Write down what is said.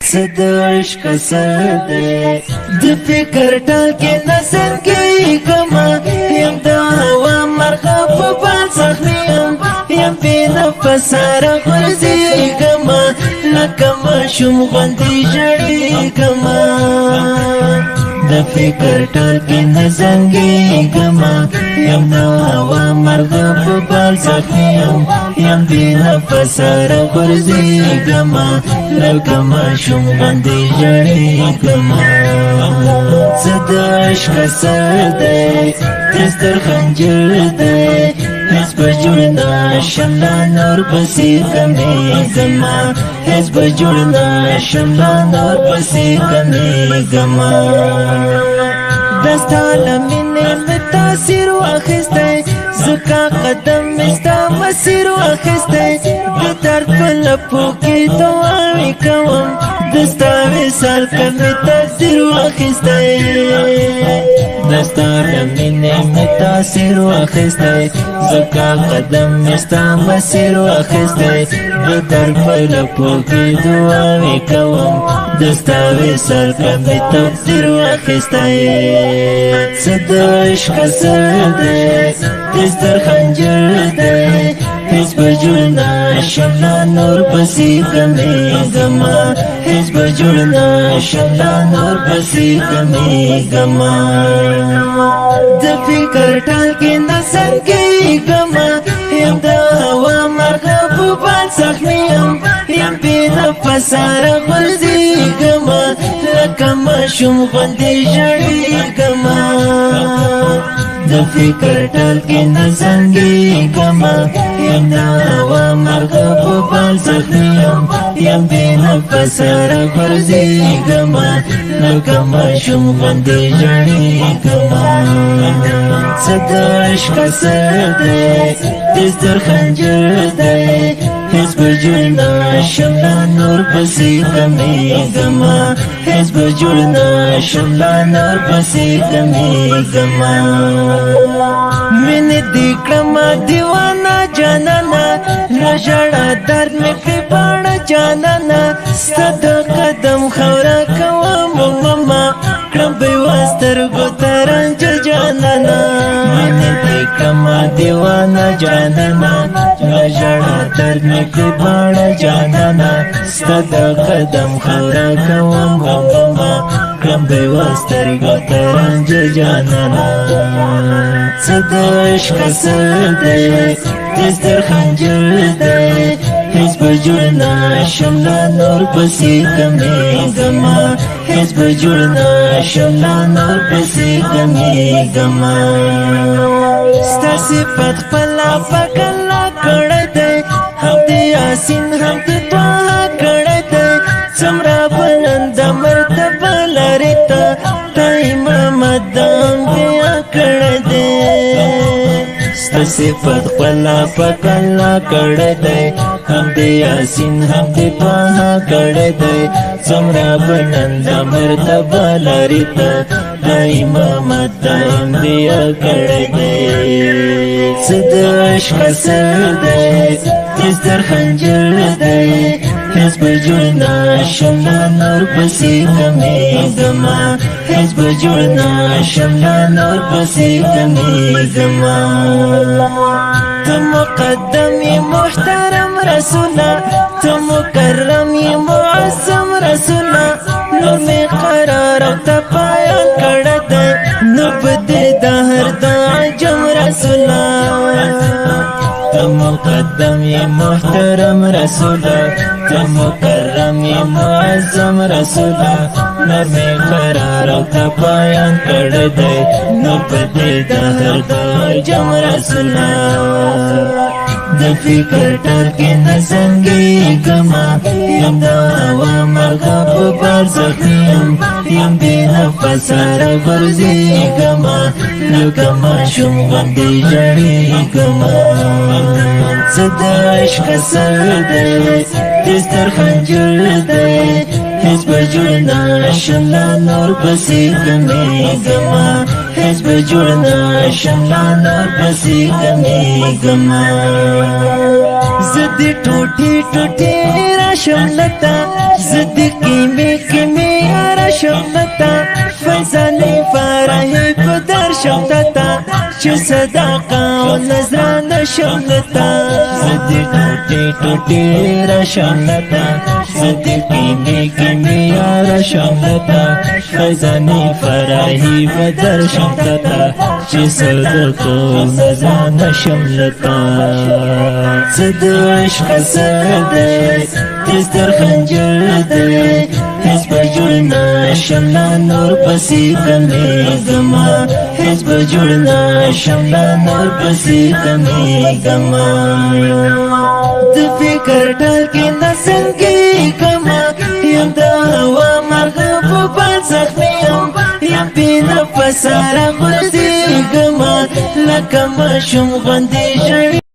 څه د عشق اثر دی. د فکر ټال کې نه زنګېږمه، یم د هوا مرغه په بال زخمي یم، یم بې نفسه راغورځېږمه، لکه ماشوم غوندې ژړېږمه. د فکر ټال کې نه زنګېږمه، یم د هوا مرغه په بال زخمي یم، یم بې نفسه راغورځېږمه، لکه ماشوم غوندې ژړېږمه. څه د عشق اثر دی، ستر خنجر دی، هیڅ به جوړ نه شم لا نور پسې کمېږمه، هیڅ به جوړ نه شم لا نور پسې کمېږمه. د ستا له مینې مې تاثیر واخیستی، ځکه قدم مې ستا مسیر واخیستی. د درد په لپو کې دعاوې کوم، د ستا وصال ته مې تقدیر واخیستی. د ستا له مینې مې تاثیر واخیستی، ځکه قدم مې ستا مسیر واخیستی. د درد په لپو کې دعاوې کوم، د ستا وصال ته مې تقدیر واخیستی. څه د عشق اثر دی، ستر خنجر دی، هیڅ به جوړ نه شم لا نور پسې کمېږمه، هیڅ به جوړ نه شم لا نور پسې کمېږمه. د فکر ټال کې نه زنګېږمه، یم د هوا مرغه په بال زخمي یم، یم بې نفسه راغورځېږمه، لکه ماشوم غوندې ژړېږمه. د فکر ټال کې نه زنګېږمه، یم د هوا مرغه په بال زخمي یم، یم بې نفسه راغورځېږمه، لکه ماشوم غوندې ژړېږمه. څه د عشق اثر دی، ستر خنجر دی، هیڅ به جوړ نه شم لا نور پسې کمېږمه، هیڅ به جوړ نه شم لا نور پسې کمېږمه. مینې دې کړمه دیوانه جانانه، له ژړا درد مې کړې باڼه جانانه، ستا د قدم خاوره کوم مما، کړم به یوه سترګو ته رنجه جانانه. مینې دې کړمه دیوانه جانانه، له ژړا درد مې کړې باڼه جانانه، ستا د قدم خاوره کوم مما، کړم به یوه سترګو ته رنجه جانانه. څه د عشق اثر دی، ستر خنجر دی، هیڅ به جوړ نه شم لا نور پسې کمېږمه، هیڅ به جوړ نه شم لا نور پسې کمېږمه. ستا صفت خپله په کله کړی دی، هم د یاسین هم د طه کړی دی، څومره بلنده مرتبه لرې ته، تا امامت د انبیا کړی دی. ستا صفت خپله په کله کړی دی، هم د یاسین هم د طه کړی دی، څومره بلنده مرتبه لرې ته، تا امامت د انبیا کړی دی. څه د عشق اثر دی، ستر خنجر دی، هیڅ به جوړ نه شم لا نور پسې کمېږمه، هیڅ به جوړ نه شم لا نور پسې کمېږمه. ته مقدم یې محترم رسوله، ته مکرم یې معظم رسوله، نور مې قرار او ته پایان کړی دی، نو په دې دهر د عجم رسوله. ته مقدم یې محترم رسوله، ته مکرم یې معظم رسوله، نور مې قرار او ته پایان کړی دی، نو په دې دهر د عجم رسوله. د فکر ټال کې نه زنګېږمه، یم د هوا مرغه په بال زخمي یم، یم بې نفسه راغورځېږمه، لکه ماشوم غوندې ژړېږمه. څه د عشق اثر دی، ستر خنجر دی، هیڅ به جوړ نه شم لا نور پسې کمېږمه، هیڅ به جوړ نشم لا نور پسې غمېږمه. زه دې ټوټې ټوټې راشم لتا، زه دې قیمې قیمې راشم لتا، فیصلې فرحې په درشم تتا، چې صداقه او نذرانه شم لتا. زه دې ټوټې ټوټې راشم لتا، زه دې قیمې قیمې راشم لتا، فیضانې فراهي په درشم تتا، چې صدقه او نذرانه شم لتا. څه د عشق اثر دی، تیز تر خنجر دی، هیڅ به جوړ نشم لا نور پسې غمېږمه. هیڅ به جوړ نشم لا نور پسې غمېږمه. د فکر ټال کې نسنګېږمه، یم د هوا مرغه په بال زخمي یم، یم بې نفسه راغورځېږمه، لکه ماشوم غوندې ژړېږمه.